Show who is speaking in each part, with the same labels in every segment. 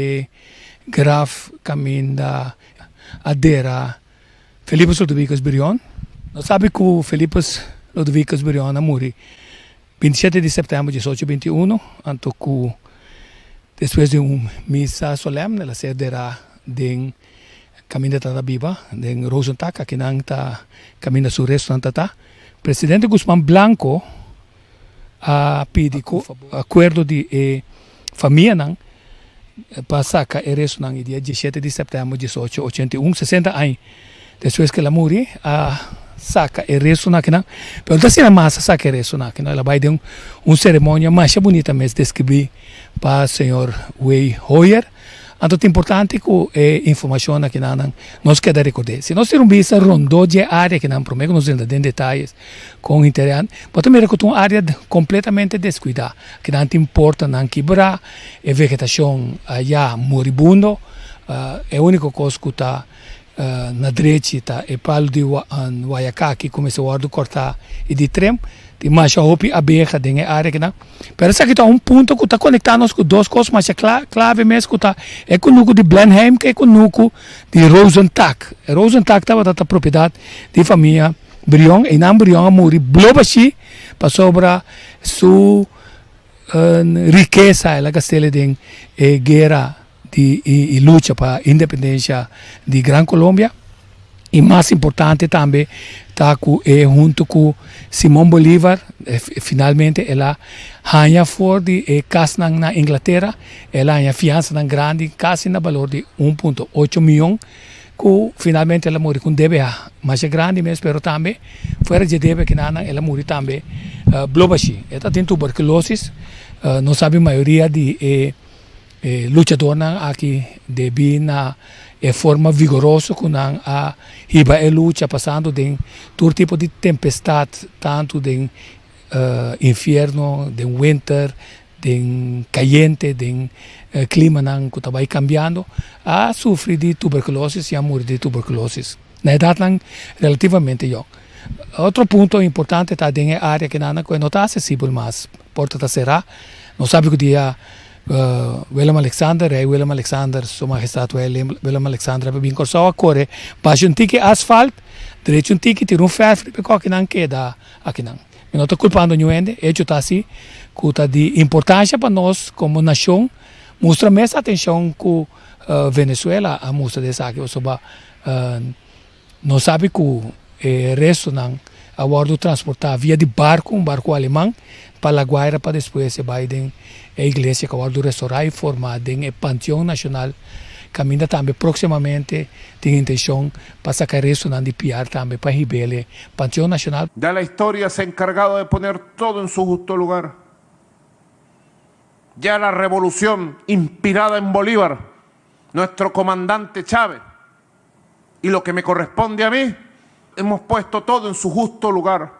Speaker 1: e graf kaminda a dera Felipus Lodovicus Brion. Nos sabi ku Felipus Lodovicus Brion a muri 27 di sèptèmber 1821, anto ku despues di un misa solèm el a ser derá den kaminda ta ta biba den Rozentak, akinan ta kaminda su restonan ta ta. Presidente Guzman Blanco a pidi ku akuerdo di e famianan pa saka e restonan i dia 17 di sèptèmber 1881, 60 aña despues ku el a muri, a saka e restonan akinan. Pero no ta asina mas a saka e restonan akinan, el a bai den un seremonia masha bunita mes deskribí pa señor Way Hoyer. Anto ta importante ku e informashon akinanan nos keda rekord'é. Si nos tira un bista rondó dje área akinan promé ku nos drenta den detayes kon hinter bo ta mira ku ta un área kompletamente deskuidá. Akinan tin portanan kibrá, e vegetashon ya moribundo. E úniko kos ku ta na drechi ta e palu di wayakaki ku mester wòrdu kòrtá i di trim. Tin masha hopi abeha den e área akinan. Pero esaki ta un punto ku ta konektá nos ku dos kos masha klave mes ku ta e kunuku di Blenheim ku e kunuku di Rozentak. E Rozentak tabata ta propiedat di famia Brion. Einan Brion a muri blo bashí pasobra su rikesa el a gast'el den e guera di i lucha pa independencia di Gran Colombia y mas importante tambe ta cu e hunto cu Simon Bolivar finalmente el a haña for di e casnan na Inglatera el a haña fiansanan grandi casi na balor di 1.8 miyon cu finalmente el a muri cu un debe masha grandi mes pero tambe fuera dje debe kinanan el a muri tambe blobashi e ta tin tuberculosis nos sabi mayoria di e E luchadornan aki debí na e forma vigoroso ku nan a hiba e lucha pasando den tur tipo di tempestat, tantu den infierno, den winter, den kayente, den klimanan ku ta bai kambiando, a sufri di tuberkulosis i a muri di tuberkulosis na edatnan relativamente yòn. Otro punto importante ta den e área kinan ku e no ta asesibel mas, porta ta será, nos sabi ku dia Willem Alexander, Rei Willem Alexander, Su Mahestad Willem Alexander a bin Kòrsou a kore basha un tiki asfalt, drecha un tiki, tira un fèrf riba e kòkinan keda akinan. Mi no ta kulpando niun hende, echo ta asi ku ta di importansha pa nos komo nashon mustra mes atenshon ku Venezuela a mustra di esaki pasobra Nos sabi ku e restonan a wòrdu transportá via di barku, un barku aleman, pa La Guaira pa despues e bai den e iglesia ku a wòrdu restorá i formá den e Panteon Nashonal, kaminda tambe próksimamente tin intenshon pa saka restonan di Piar tambe pa hib'el e Panteon Nashonal.
Speaker 2: Ya la historia se ha encargado de poner todo en su justo lugar. Ya la revolución inspirada en Bolívar, nuestro comandante Chávez, y lo que me corresponde a mí, hemos puesto todo en su justo lugar.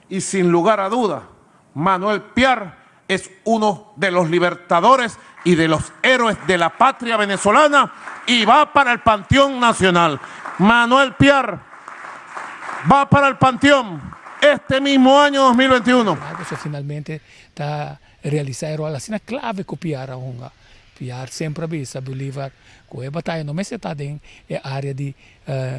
Speaker 2: Y sin lugar a duda, Manuel Piar es uno de los libertadores y de los héroes de la patria venezolana y va para el Panteón Nacional. Manuel Piar va para el Panteón este mismo año 2021.
Speaker 1: Finalmente ta realisa e rol asina clave cu Piar a hunga. Piar semper a bisa Bolívar cu e bataya no mester ta den e area di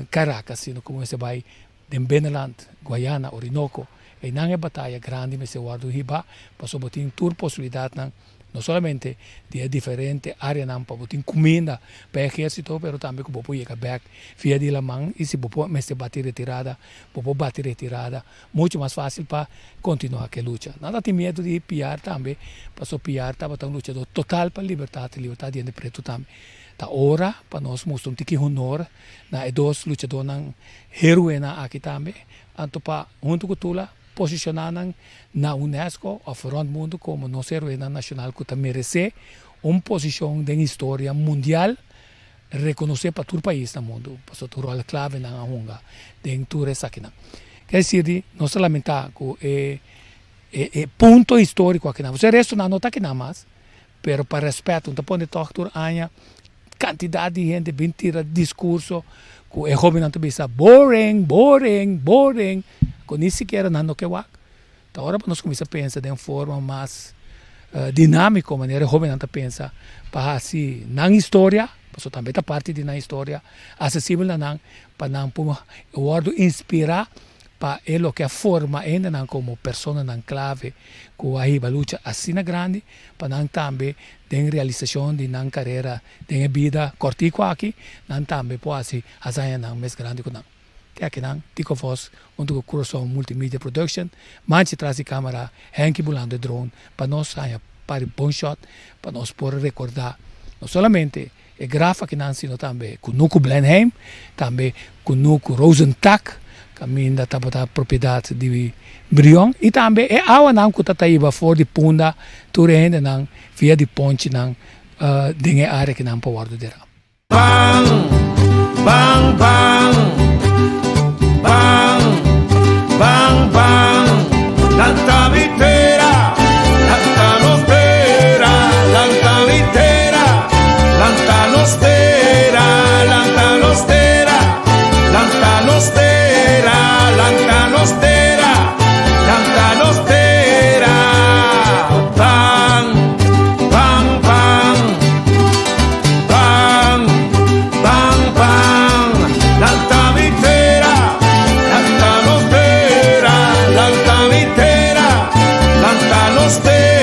Speaker 1: Caracas sino cu mester bay den Beneland, Guayana, Orinoco. Eynan e bataya grandi mester wordo hiba pasobra bo tin tur posibilidadnan no solamente di e diferente areanan pa bo tin cuminda pa e ehercito pero tambe cu bo por yega bek via di laman y si bo por mester bati retirada bo por bati retirada Mucho mas fácil pa kontinuá ku e lucha. Nan ta tin miedu di Piar tambe, pasobra Piar tabata un luchadó total pa libertat i libertat di hende pretu tambe. Ta ora pa nos mustra un tiki honor na e dos luchadónan héroenan aki tambe, anto pa huntu ku Tula posishoná nan na UNESCO òf rònt mundu komo nos héroenan nashonal ku ta meresé un posishon den historia mundial Rekonosé pa tur pais na mundu, pasobra ta un ròl klave nan a hunga den tur esakinan. Ke desir di nos ta lamentá ku e e punto históriko akinan, pasobra e restonan no ta akinan mas, pero pa rèspèt un ta pone tòg tur aña kantidat di hende bin tira diskurso ku e hóbennan ta bisa boring, boring, boring, ku ni sikiera nan no ke wak. Ta ora pa nos kuminsá pensa den forma mas. Dinámiko manera e hóbennan ta pensa pa hasi nan historia, pasobra tambe ta parti di nan historia, asesibel na nan pa nan por wòrdu inspirá pa e loke a forma hendenan komo personanan klave ku a hiba lucha asina grandi pa nan tambe den realisashon di nan karera den e bida kòrtiku aki nan tambe por hasi hazañanan mes grandi ku nan. Te akinan Tico Vos huntu ku Curaçao Multimedia Production, Manchi tras di camera, Henky bulando e drone pa nos haña par di bon shot pa nos por recorda no solamente e graf akinan sino tambe Kunuku Blenheim, tambe Kunuku Rozentak caminda tabata propiedad di Brion y tambe e awanan cu ta ta hiba for di Punda tur e hendenan via di ponchinan den e area akinan pa wordo dera.
Speaker 2: Ban, ban, ban, ban, ban, ban, Lanta mi tera, lanta nos tera, lanta mi tera, lanta nos tera, lanta nos tera, lanta nos tera, lanta nos tera, lanta nos tera, ban, ban, ban. Ban, ban, ban, lanta mi tera, lanta nos tera, lanta mi tera, lanta nos tera.